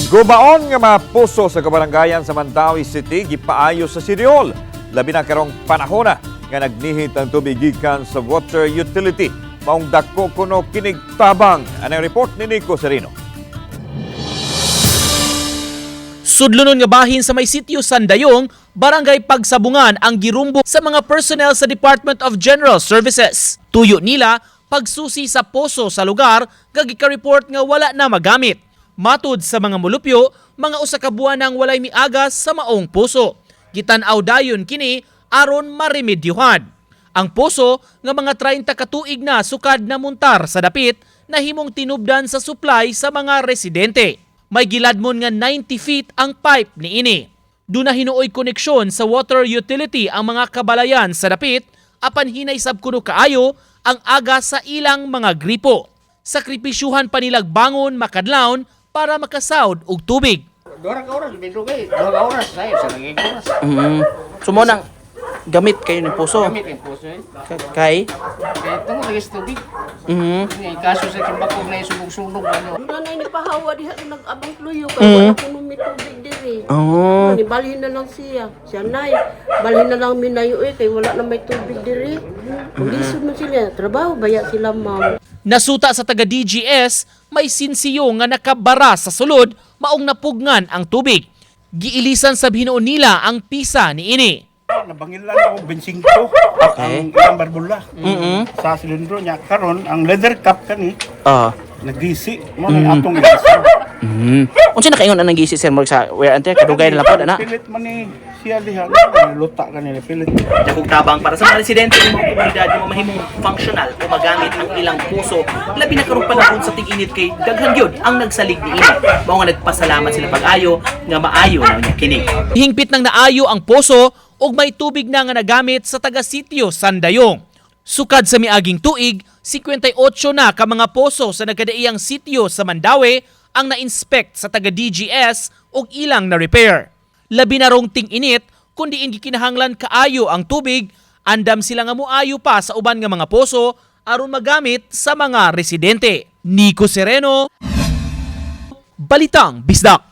Gubaon nga mga puso sa kabarangayan sa Mandaue City gipaayo sa City Hall. Labi na karong panahon na nga nagnihit ang tubig gikan sa water utility. Maong dako kuno kinig tabang. Anang report ni Nico Serino. Sudlonon nga bahin sa may sitio Sandayong, Barangay Pagsabungan ang girumbo sa mga personnel sa Department of General Services. Tuyo nila pagsusi sa poso sa lugar nga gika-report nga wala na magamit. Matud sa mga mulupyo, mga usa ka buwan nang walay miagas sa maong poso. Gitan-aw dayon kini aron maremedyohan. Ang poso nga mga 30 ka tuig na sukad na muntar sa dapit nahimong tinubdan sa supply sa mga residente. May giladmon nga 90 feet ang pipe niini. Duna hinuoy koneksyon sa water utility ang mga kabalayan sa dapit apan hinay sab kuno kaayo ang aga sa ilang mga gripo. Sakripisyuhan pa nilag bangon makadlawon para makasawd og tubig. 2 ka oras, bindugay. 2 ka oras, sayo sa naging oras. So mo nang gamit kayo ng puso. Gamit yung puso eh. Kay? Kaya tungo lagi sa tubig. Nga kaso sa timbakog na isubog-sunog. Ano. Nanay ni pahawa diha na nag-abang kluyo kay wala ko may tubig diri. Oh. Ni balhin na lang siya. Siya nay, balhin na lang minayo eh kay wala na may tubig diri. Lisod man sila, trabaho baya sila, ma'am. Nasuta sa taga DGS, may sinsiyo nga nakabara sa sulod maong napugnan ang tubig. Giilisan sa hinuon nila ang pisa niini. Nabangil lang ako, 25. Okay. Ang ilang barbula. Sa silindro niya. Karon ang leather cap kani, nagisi. Mo na atong gisi. Unsa nakaingon ang gisi, sir, murag sa wear and tear kadugay na lang pod ana. Pilit man ni siya diha. Luta kanila pilit. Dakong tabang para sa mga residente ng mga komunidad nga mahimong functional o magamit ang ilang puso, labi na karong panahon sa ting-init kay daghan gyud ang nagsalig niini. Mao nga nagpasalamat sila pag-ayo nga maayo na unya kini. Hingpit nang naayo ang poso ug may tubig na nga nagamit sa taga-sitio Sandayong. Sukad sa miaging tuig, 58 na ka mga poso sa nagkadaiyang sitio sa Mandaue ang na-inspect sa taga DGS ug ilang na-repair. Labi na rong ting-init kundi gikinahanglan kaayo ang tubig, andam sila nga muayo pa sa uban nga mga poso aron magamit sa mga residente. Nico Sereno, Balitang Bisdak.